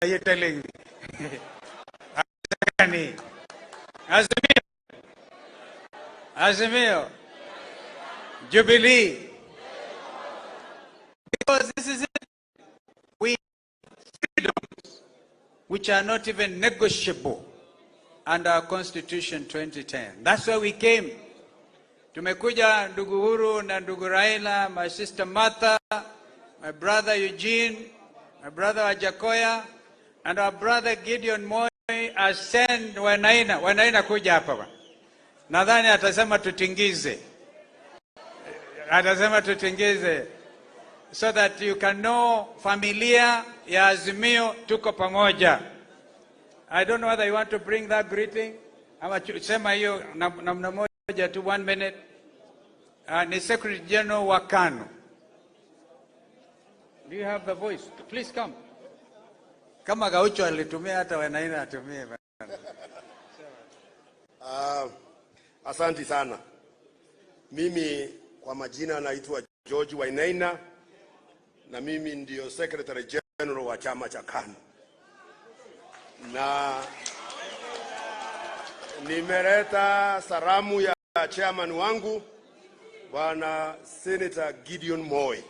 Are you telling me? Azimio. Azimio. Jubilee. Because this is it. We freedoms which are not even negotiable under our Constitution 2010. That's why we came. Tumekuja, ndugu Uhuru na ndugu Raila, my sister Martha, my brother Eugene, my brother Wajackoyah, and our brother Gideon Moi ascend Wainaina. Wainaina, kuja hapa bwana. Nadhani atasema tutingize. Atasema tutingize so that you can know familia ya Azimio tuko pamoja. I don't know whether you want to bring that greeting. Ama sema hiyo namna moja tu, one minute. Ni Secretary General wa KANU. Do you have the voice? Please come. Kama Gaucho alitumia, hata Wainaina atumie. Asanti sana. Mimi kwa majina naitwa George Wainaina na mimi ndio Secretary General wa chama cha KANU na nimeleta salamu ya chairman wangu, Bwana Senator Gideon Moi.